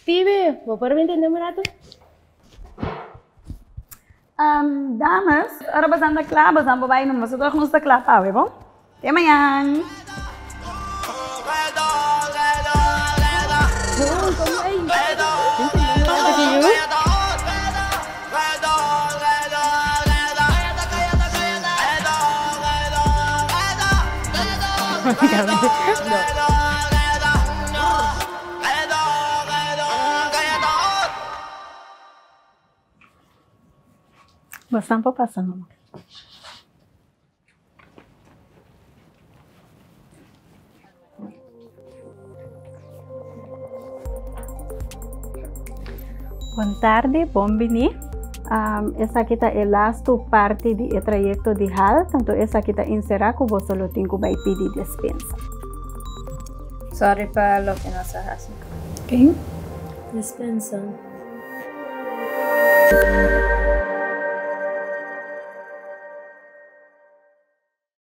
Tibi, bo por bin tende un ratu? Dames, ora boso ta kla, boso por bai numa. Boso nos ta kla pa awe, bon? Te mañan! Bosan por pasa numa. Bon tardi, bon bini. Esaki ta e lastu parti di e trayekto di hal, tanto esaki ta enserá ku boso lo tin ku bai pidi despensa. Sorry pa loke nos a hasi. Ken? Despensa.